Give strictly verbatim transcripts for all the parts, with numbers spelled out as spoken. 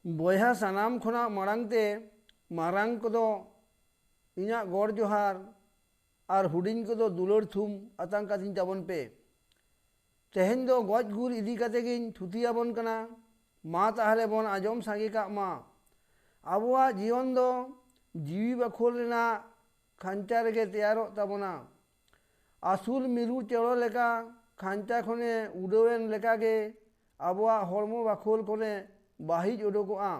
ᱵᱚᱭᱦᱟ, ᱥᱟᱱᱟᱢ ᱠᱷᱚᱱᱟᱜ ᱢᱟᱲᱟᱝ ᱛᱮ ᱢᱟᱨᱟᱝ ᱠᱚᱫᱚ ᱤᱧᱟᱹᱜ ᱜᱚᱰ ᱡᱚᱦᱟᱨ ᱟᱨ ᱦᱩᱰᱤᱧ ᱠᱚᱫᱚ ᱫᱩᱞᱟᱹᱲ ᱛᱷᱩᱢ ᱟᱛᱟᱝ ᱠᱟᱹᱛᱤᱧ ᱛᱟᱵᱚᱱ ᱯᱮ᱾ ᱛᱮᱦᱮᱧ ᱫᱚ ᱜᱚᱡ ᱜᱩᱨ ᱤᱫᱤ ᱠᱟᱛᱮ ᱜᱤᱧ ᱛᱷᱩᱛᱤ ᱟᱵᱚᱱ ᱠᱟᱱᱟ᱾ ᱢᱟ ᱛᱟᱦᱞᱮ ᱵᱚᱱ ᱟᱸᱡᱚᱢ ᱥᱟᱸᱜᱮ ᱠᱟᱜ ᱢᱟ᱾ ᱟᱵᱚᱣᱟᱜ ᱡᱤᱭᱚᱱ ᱫᱚ ᱡᱤᱣᱤ ᱵᱟᱠᱷᱳᱞ ᱨᱮᱱᱟᱜ ᱠᱷᱟᱧᱪᱟ ᱨᱮᱜᱮ ᱛᱮᱭᱟᱨᱚᱜ ᱛᱟᱵᱚᱱᱟ᱾ ᱟᱹᱥᱩᱞ ᱢᱤᱨᱩ ᱪᱮᱬᱮ ᱞᱮᱠᱟ ᱠᱷᱟᱧᱪᱟ ᱠᱷᱚᱱᱮ ᱩᱰᱟᱹᱣᱮᱱ ᱞᱮᱠᱟᱜᱮ ᱟᱵᱚᱣᱟᱜ ᱦᱚᱲᱢᱚ ᱵᱟᱠᱷᱳᱞ ᱠᱷᱚᱱᱮ ᱵᱟᱹᱦᱤᱡ ᱩᱰᱩᱠᱚᱜᱼᱟ᱾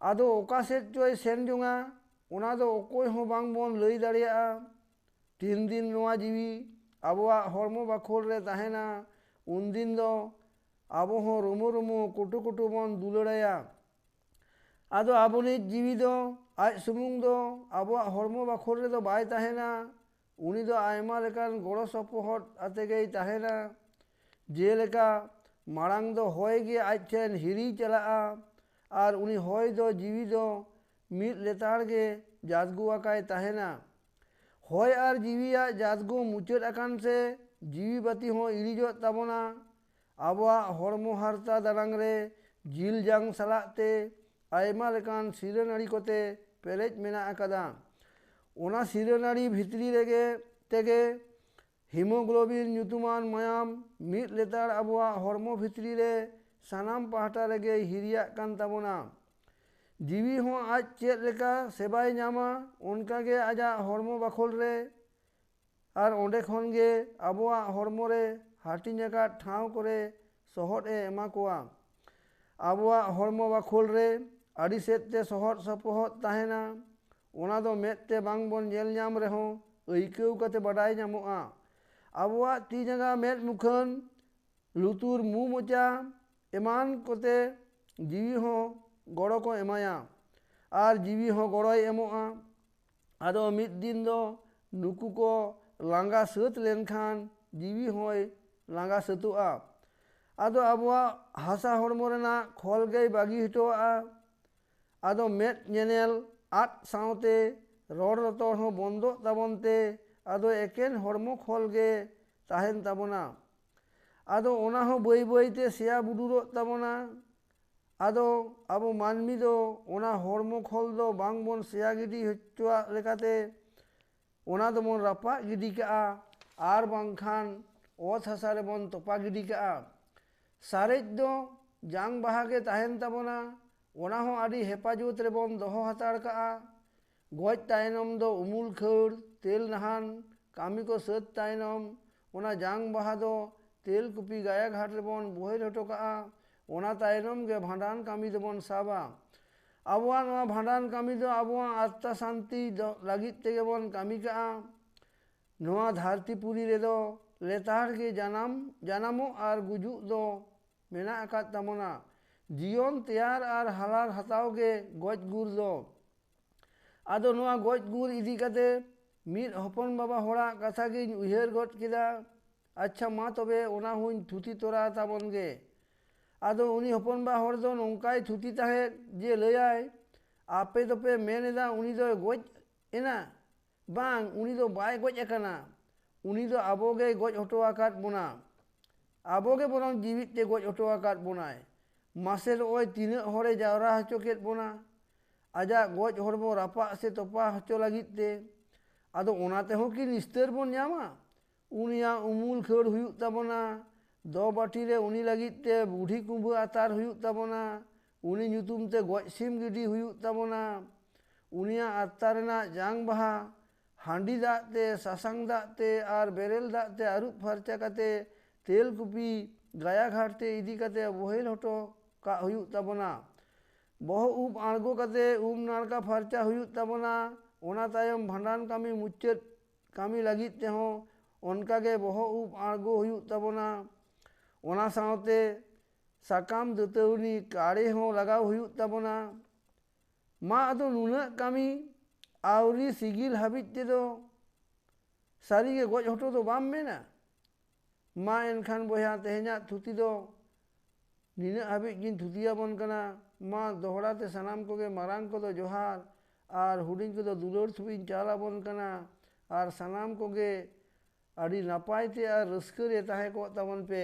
ᱟᱫᱚ ᱚᱠᱟ ᱥᱮᱫ ᱪᱚᱭ ᱥᱮᱱ ᱡᱚᱝᱟ, ᱚᱱᱟ ᱫᱚ ᱚᱠᱚᱭ ᱦᱚᱸ ᱵᱟᱝ ᱵᱚᱱ ᱞᱟᱹᱭ ᱫᱟᱲᱮᱭᱟᱜᱼᱟ᱾ ᱛᱤᱱ ᱫᱤᱱ ᱱᱚᱣᱟ ᱡᱤᱣᱤ ᱟᱵᱚᱣᱟᱜ ᱦᱚᱲᱢᱚ ᱵᱟᱠᱷᱳᱞ ᱨᱮ ᱛᱟᱦᱮᱱᱟ, ᱩᱱᱫᱤᱱ ᱫᱚ ᱟᱵᱚ ᱦᱚᱸ ᱨᱩᱢᱩ ᱨᱩᱢᱩ ᱠᱩᱴᱩ ᱠᱩᱴᱩ ᱵᱚᱱ ᱫᱩᱞᱟᱹᱲᱟᱭᱟ᱾ ᱟᱫᱚ ᱟᱵᱚᱱᱤᱡ ᱡᱤᱣᱤ ᱫᱚ ᱟᱡ ᱥᱩᱢᱩᱝ ᱫᱚ ᱟᱵᱚᱣᱟᱜ ᱦᱚᱲᱢᱚ ᱵᱟᱠᱷᱳᱞ ᱨᱮᱫᱚ ᱵᱟᱭ ᱛᱟᱦᱮᱱᱟ᱾ ᱩᱱᱤ ᱫᱚ ᱟᱭᱢᱟ ᱞᱮᱠᱟᱱ ᱜᱚᱲᱚ ᱥᱚᱯᱚᱦᱚᱫ ᱟᱛᱮ ᱜᱮᱭ ᱛᱟᱦᱮᱱᱟ᱾ ᱡᱮᱞᱮᱠᱟ, ᱢᱟᱲᱟᱝ ᱫᱚ ᱦᱚᱭ ᱜᱮ ᱟᱡ ᱴᱷᱮᱱ ᱦᱤᱨᱤᱭ ᱪᱟᱞᱟᱜᱼᱟ ᱟᱨ ᱩᱱᱤ ᱦᱚᱭ ᱫᱚ ᱡᱤᱣᱤ ᱫᱚ ᱢᱤᱫ ᱞᱮᱛᱟᱲ ᱜᱮ ᱡᱟᱫᱽᱜᱩ ᱟᱠᱟᱭ ᱛᱟᱦᱮᱱᱟ᱾ ᱦᱚᱭ ᱟᱨ ᱡᱤᱣᱤᱭᱟᱜ ᱡᱟᱫᱽᱜᱩ ᱢᱩᱪᱟᱹᱫ ᱟᱠᱟᱱ ᱥᱮ ᱡᱤᱣᱤ ᱵᱟᱹᱛᱤ ᱦᱚᱸ ᱤᱲᱤᱡᱚᱜ ᱛᱟᱵᱚᱱᱟ᱾ ᱟᱵᱚᱣᱟᱜ ᱦᱚᱲᱢᱚ ᱦᱟᱨᱛᱟ ᱫᱟᱱᱟᱝ ᱨᱮ ᱡᱤᱞ ᱡᱟᱝ ᱥᱟᱞᱟᱜ ᱛᱮ ᱟᱭᱢᱟ ᱞᱮᱠᱟᱱ ᱥᱤᱨᱟᱹ ᱱᱟᱹᱲᱤ ᱠᱚᱛᱮ ᱯᱮᱨᱮᱡ ᱢᱮᱱᱟᱜ ᱟᱠᱟᱫᱟ᱾ ᱚᱱᱟ ᱥᱤᱨᱟᱹ ᱱᱟᱹᱲᱤ ᱵᱷᱤᱛᱨᱤ ᱨᱮᱜᱮ ᱛᱮᱜᱮ ᱦᱤᱢᱳᱜᱞᱳᱵᱤᱱ ᱧᱩᱛᱩᱢᱟᱱ ᱢᱟᱭᱟᱢ ᱢᱤᱫ ᱞᱮᱛᱟᱲ ᱟᱵᱚᱣᱟᱜ ᱦᱚᱲᱢᱚ ᱵᱷᱤᱛᱨᱤ ᱨᱮ ᱥᱟᱱᱟᱢ ᱯᱟᱦᱴᱟ ᱨᱮᱜᱮᱭ ᱦᱤᱨᱤᱭᱟᱜ ᱠᱟᱱ ᱛᱟᱵᱚᱱᱟ᱾ ᱡᱤᱣᱤ ᱦᱚᱸ ᱟᱡ ᱪᱮᱫ ᱞᱮᱠᱟ ᱥᱮᱵᱟᱭ ᱧᱟᱢᱟ, ᱚᱱᱠᱟᱜᱮ ᱟᱡᱟᱜ ᱦᱚᱲᱢᱚ ᱵᱟᱠᱷᱳᱞ ᱨᱮ ᱟᱨ ᱚᱸᱰᱮ ᱠᱷᱚᱱ ᱜᱮ ᱟᱵᱚᱣᱟᱜ ᱦᱚᱲᱢᱚ ᱨᱮ ᱦᱟᱹᱴᱤᱧ ᱟᱠᱟᱫ ᱴᱷᱟᱶ ᱠᱚᱨᱮ ᱥᱚᱦᱚᱫ ᱮ ᱮᱢᱟ ᱠᱚᱣᱟ᱾ ᱟᱵᱚᱣᱟᱜ ᱦᱚᱲᱢᱚ ᱵᱟᱠᱷᱳᱞ ᱨᱮ ᱟᱹᱰᱤ ᱥᱮᱫ ᱛᱮ ᱥᱚᱦᱚᱫ ᱥᱚᱯᱚᱦᱚᱫ ᱛᱟᱦᱮᱱᱟ᱾ ᱚᱱᱟ ᱫᱚ ᱢᱮᱫ ᱛᱮ ᱵᱟᱝ ᱵᱚᱱ ᱧᱮᱞ ᱧᱟᱢ ᱨᱮᱦᱚᱸ ᱟᱹᱭᱠᱟᱹᱣ ᱠᱟᱛᱮ ᱵᱟᱰᱟᱭ ᱧᱟᱢᱚᱜᱼᱟ᱾ ᱟᱵᱚᱣᱟᱜ ᱛᱤ ᱡᱟᱸᱜᱟ, ᱢᱮᱫ ᱢᱩᱠᱷᱟᱹᱱ, ᱞᱩᱛᱩᱨ, ᱢᱩ ᱢᱚᱪᱟ ᱮᱢᱟᱱ ᱠᱚᱛᱮ ᱡᱤᱣᱤ ᱦᱚᱸ ᱜᱚᱲᱚ ᱠᱚ ᱮᱢᱟᱭᱟ ᱟᱨ ᱡᱤᱣᱤ ᱦᱚᱸ ᱜᱚᱲᱚᱭ ᱮᱢᱚᱜᱼᱟ᱾ ᱟᱫᱚ ᱢᱤᱫ ᱫᱤᱱ ᱫᱚ ᱱᱩᱠᱩ ᱠᱚ ᱞᱟᱸᱜᱟ ᱥᱟᱹᱛ ᱞᱮᱱᱠᱷᱟᱱ ᱡᱤᱣᱤ ᱦᱚᱸᱭ ᱞᱟᱸᱜᱟ ᱥᱟᱹᱛᱚᱜᱼᱟ᱾ ᱟᱫᱚ ᱟᱵᱚᱣᱟᱜ ᱦᱟᱥᱟ ᱦᱚᱲᱢᱚ ᱨᱮᱱᱟᱜ ᱠᱷᱚᱞ ᱜᱮᱭ ᱵᱟᱹᱜᱤ ᱦᱚᱴᱚᱣᱟᱜᱼᱟ᱾ ᱟᱫᱚ ᱢᱮᱫ ᱧᱮᱧᱮᱞ ᱟᱫ ᱥᱟᱶᱛᱮ ᱨᱚᱲ ᱨᱚᱛᱚᱲ ᱦᱚᱸ ᱵᱚᱱᱫᱚᱜ ᱛᱟᱵᱚᱱ ᱛᱮ ᱟᱫᱚ ᱮᱠᱮᱱ ᱦᱚᱲᱢᱚ ᱠᱷᱚᱞ ᱜᱮ ᱛᱟᱦᱮᱱ ᱛᱟᱵᱚᱱᱟ᱾ ᱟᱫᱚ ᱚᱱᱟ ᱦᱚᱸ ᱵᱟᱹᱭ ᱵᱟᱹᱭ ᱛᱮ ᱥᱮᱭᱟ ᱵᱩᱰᱩᱨᱚᱜ ᱛᱟᱵᱚᱱᱟ᱾ ᱟᱫᱚ ᱟᱵᱚ ᱢᱟᱹᱱᱢᱤ ᱫᱚ ᱚᱱᱟ ᱦᱚᱲᱢᱚ ᱠᱷᱚᱞ ᱫᱚ ᱵᱟᱝ ᱵᱚᱱ ᱥᱮᱭᱟ ᱜᱤᱰᱤ ᱦᱚᱪᱚᱣᱟᱜ ᱞᱮᱠᱟᱛᱮ ᱚᱱᱟ ᱫᱚᱵᱚᱱ ᱨᱟᱯᱟᱜ ᱜᱤᱰᱤ ᱠᱟᱜᱼᱟ, ᱟᱨ ᱵᱟᱝᱠᱷᱟᱱ ᱚᱛ ᱦᱟᱥᱟ ᱨᱮᱵᱚᱱ ᱛᱚᱯᱟ ᱜᱤᱰᱤ ᱠᱟᱜᱼᱟ᱾ ᱥᱟᱨᱮᱡ ᱫᱚ ᱡᱟᱝ ᱵᱟᱦᱟ ᱜᱮ ᱛᱟᱦᱮᱱ ᱛᱟᱵᱚᱱᱟ, ᱚᱱᱟ ᱦᱚᱸ ᱟᱹᱰᱤ ᱦᱮᱯᱟᱡᱚᱛ ᱨᱮᱵᱚᱱ ᱫᱚᱦᱚ ᱦᱟᱛᱟᱲ ᱠᱟᱜᱼᱟ᱾ ᱜᱚᱡ ᱛᱟᱭᱱᱚᱢ ᱫᱚ ᱩᱢᱩᱞ ᱠᱷᱟᱹᱲ, ᱛᱮᱞ ᱱᱟᱦᱟᱱ ᱠᱟᱹᱢᱤ ᱠᱚ ᱥᱟᱹᱛ ᱛᱟᱭᱱᱚᱢ ᱚᱱᱟ ᱡᱟᱝ ᱵᱟᱦᱟ ᱫᱚ ᱛᱮᱞᱠᱩᱯᱤ ᱜᱟᱭᱟ ᱜᱷᱟᱴ ᱨᱮᱵᱚᱱ ᱵᱳᱦᱮᱞ ᱦᱚᱴᱚ ᱠᱟᱜᱼᱟ᱾ ᱚᱱᱟ ᱛᱟᱭᱱᱚᱢ ᱜᱮ ᱵᱷᱟᱸᱰᱟᱱ ᱠᱟᱹᱢᱤ ᱫᱚᱵᱚᱱ ᱥᱟᱵᱟ᱾ ᱟᱵᱚᱣᱟᱜ ᱱᱚᱣᱟ ᱵᱷᱟᱸᱰᱟᱱ ᱠᱟᱹᱢᱤ ᱫᱚ ᱟᱵᱚᱣᱟᱜ ᱟᱛᱢᱟ ᱥᱟᱱᱛᱤ ᱫᱚ ᱞᱟᱹᱜᱤᱫ ᱛᱮᱜᱮ ᱵᱚᱱ ᱠᱟᱹᱢᱤ ᱠᱟᱜᱼᱟ᱾ ᱱᱚᱣᱟ ᱫᱷᱟᱹᱨᱛᱤ ᱯᱩᱨᱤ ᱨᱮᱫᱚ ᱞᱮᱛᱟᱲ ᱜᱮ ᱡᱟᱱᱟᱢ, ᱡᱟᱱᱟᱢᱚᱜ ᱟᱨ ᱜᱩᱡᱩᱜ ᱫᱚ ᱢᱮᱱᱟᱜ ᱟᱠᱟᱫ ᱛᱟᱵᱚᱱᱟ᱾ ᱡᱤᱭᱚᱱ ᱛᱮᱭᱟᱨ ᱟᱨ ᱦᱟᱞᱟᱨ ᱦᱟᱛᱟᱣ ᱜᱮ ᱜᱚᱡ ᱜᱩᱨ ᱫᱚ᱾ ᱟᱫᱚ ᱱᱚᱣᱟ ᱜᱚᱡ ᱜᱩᱨ ᱤᱫᱤ ᱠᱟᱛᱮ ᱢᱤᱫ ᱦᱚᱯᱚᱱ ᱵᱟᱵᱟ ᱦᱚᱲᱟᱜ ᱠᱟᱛᱷᱟ ᱜᱤᱧ ᱩᱭᱦᱟᱹᱨ ᱜᱚᱫ ᱠᱮᱫᱟ᱾ ᱟᱪᱪᱷᱟ, ᱢᱟ ᱛᱚᱵᱮ ᱚᱱᱟ ᱦᱚᱸᱧ ᱛᱷᱩᱛᱤ ᱛᱚᱨᱟ ᱛᱟᱵᱚᱱ ᱜᱮ᱾ ᱟᱫᱚ ᱩᱱᱤ ᱦᱚᱯᱚᱱ ᱵᱟ ᱦᱚᱲ ᱫᱚ ᱱᱚᱝᱠᱟᱭ ᱛᱷᱩᱛᱤ ᱛᱟᱦᱮᱸᱫ ᱡᱮ ᱞᱟᱹᱭᱟᱭ, ᱟᱯᱮ ᱫᱚᱯᱮ ᱢᱮᱱ ᱮᱫᱟ ᱩᱱᱤ ᱫᱚᱭ ᱜᱚᱡ ᱮᱱᱟ? ᱵᱟᱝ, ᱩᱱᱤ ᱫᱚ ᱵᱟᱭ ᱜᱚᱡ ᱟᱠᱟᱱᱟ᱾ ᱩᱱᱤ ᱫᱚ ᱟᱵᱚ ᱜᱮᱭ ᱜᱚᱡ ᱦᱚᱴᱚ ᱟᱠᱟᱫ ᱵᱚᱱᱟ᱾ ᱟᱵᱚ ᱜᱮ ᱵᱚᱨᱚᱝ ᱡᱤᱣᱤᱫ ᱛᱮ ᱜᱚᱡ ᱦᱚᱴᱚ ᱟᱠᱟᱫ ᱵᱚᱱᱟᱭ᱾ ᱢᱟᱥᱮ ᱱᱚᱜᱼᱚᱭ ᱛᱤᱱᱟᱹᱜ ᱦᱚᱲᱮ ᱡᱟᱣᱨᱟ ᱦᱚᱪᱚ ᱠᱮᱫ ᱵᱚᱱᱟ ᱟᱡᱟᱜ ᱜᱚᱡ ᱦᱚᱲᱢᱚ ᱨᱟᱯᱟᱜ ᱥᱮ ᱛᱚᱯᱟ ᱦᱚᱪᱚ ᱞᱟᱹᱜᱤᱫ ᱛᱮ᱾ ᱟᱫᱚ ᱚᱱᱟ ᱛᱮᱦᱚᱸ ᱠᱤ ᱱᱤᱥᱛᱟᱹᱨ ᱵᱚᱱ ᱧᱟᱢᱟ? ᱩᱱᱤᱭᱟᱜ ᱩᱢᱩᱞ ᱠᱷᱟᱹᱲ ᱦᱩᱭᱩᱜ ᱛᱟᱵᱚᱱᱟ, ᱫᱚ ᱵᱟᱹᱴᱤ ᱨᱮ ᱩᱱᱤ ᱞᱟᱹᱜᱤᱫ ᱛᱮ ᱵᱩᱰᱷᱤ ᱠᱩᱢᱵᱟᱹ ᱟᱛᱟᱨ ᱦᱩᱭᱩᱜ ᱛᱟᱵᱚᱱᱟ, ᱩᱱᱤ ᱧᱩᱛᱩᱢ ᱛᱮ ᱜᱚᱡ ᱥᱤᱢ ᱜᱤᱰᱤ ᱦᱩᱭᱩᱜ ᱛᱟᱵᱚᱱᱟ᱾ ᱩᱱᱤᱭᱟᱜ ᱟᱛᱛᱟ ᱨᱮᱱᱟᱜ ᱡᱟᱝ ᱵᱟᱦᱟ ᱦᱟᱺᱰᱤ ᱫᱟᱜ ᱛᱮ, ᱥᱟᱥᱟᱝ ᱫᱟᱜ ᱛᱮ ᱟᱨ ᱵᱮᱨᱮᱞ ᱫᱟᱜ ᱛᱮ ᱟᱹᱨᱩᱵ ᱯᱷᱟᱨᱪᱟ ᱠᱟᱛᱮ ᱛᱮᱞᱠᱩᱯᱤ ᱜᱟᱭᱟ ᱜᱷᱟᱴ ᱛᱮ ᱤᱫᱤ ᱠᱟᱛᱮ ᱵᱚᱦᱮᱞ ᱦᱚᱴᱚ ᱠᱟᱜ ᱦᱩᱭᱩᱜ ᱛᱟᱵᱚᱱᱟ᱾ ᱵᱚᱦᱚᱜ ᱩᱵ ᱟᱬᱜᱚ ᱠᱟᱛᱮ ᱩᱢ ᱱᱟᱲᱠᱟ ᱯᱷᱟᱨᱪᱟ ᱦᱩᱭᱩᱜ ᱛᱟᱵᱚᱱᱟ᱾ ᱚᱱᱟ ᱛᱟᱭᱚᱢ ᱵᱷᱟᱸᱰᱟᱱ ᱠᱟᱹᱢᱤ ᱢᱩᱪᱟᱹᱫ ᱠᱟᱹᱢᱤ ᱞᱟᱹᱜᱤᱫ ᱛᱮᱦᱚᱸ ᱚᱱᱠᱟᱜᱮ ᱵᱚᱦᱚᱜ ᱩᱵ ᱟᱬᱜᱚ ᱦᱩᱭᱩᱜ ᱛᱟᱵᱚᱱᱟ᱾ ᱚᱱᱟ ᱥᱟᱶᱛᱮ ᱥᱟᱠᱟᱢ ᱫᱟᱹᱛᱟᱹᱣᱱᱤ ᱠᱟᱲᱮ ᱦᱚᱸ ᱞᱟᱜᱟᱣ ᱦᱩᱭᱩᱜ ᱛᱟᱵᱚᱱᱟ᱾ ᱢᱟ ᱟᱫᱚ ᱱᱩᱱᱟᱹᱜ ᱠᱟᱹᱢᱤ ᱟᱹᱣᱨᱤ ᱥᱤᱜᱤᱞ ᱦᱟᱹᱵᱤᱡ ᱛᱮᱫᱚ ᱥᱟᱹᱨᱤᱜᱮ ᱜᱚᱡ ᱦᱚᱴᱚ ᱫᱚ ᱵᱟᱢ ᱢᱮᱱᱟ? ᱢᱟ ᱮᱱᱠᱷᱟᱱ ᱵᱚᱭᱦᱟ, ᱛᱮᱦᱮᱧᱟᱜ ᱛᱷᱩᱛᱤ ᱫᱚ ᱱᱤᱱᱟᱹᱜ ᱦᱟᱹᱵᱤᱡ ᱜᱤᱧ ᱛᱷᱩᱛᱤᱭᱟᱵᱚᱱ ᱠᱟᱱᱟ᱾ ᱢᱟ ᱫᱚᱦᱲᱟ ᱛᱮ ᱥᱟᱱᱟᱢ ᱠᱚᱜᱮ ᱢᱟᱨᱟᱝ ᱠᱚᱫᱚ ᱡᱚᱦᱟᱨ ᱟᱨ ᱦᱩᱰᱤᱧ ᱠᱚᱫᱚ ᱫᱩᱞᱟᱹᱲ ᱛᱷᱩᱯᱤᱧ ᱪᱟᱞ ᱟᱵᱚᱱ ᱠᱟᱱᱟ᱾ ᱟᱨ ᱥᱟᱱᱟᱢ ᱠᱚᱜᱮ ᱟᱹᱰᱤ ᱱᱟᱯᱟᱭ ᱛᱮ ᱟᱨ ᱨᱟᱹᱥᱠᱟᱹ ᱨᱮ ᱛᱟᱦᱮᱸ ᱠᱚᱜ ᱛᱟᱵᱚᱱ ᱯᱮ᱾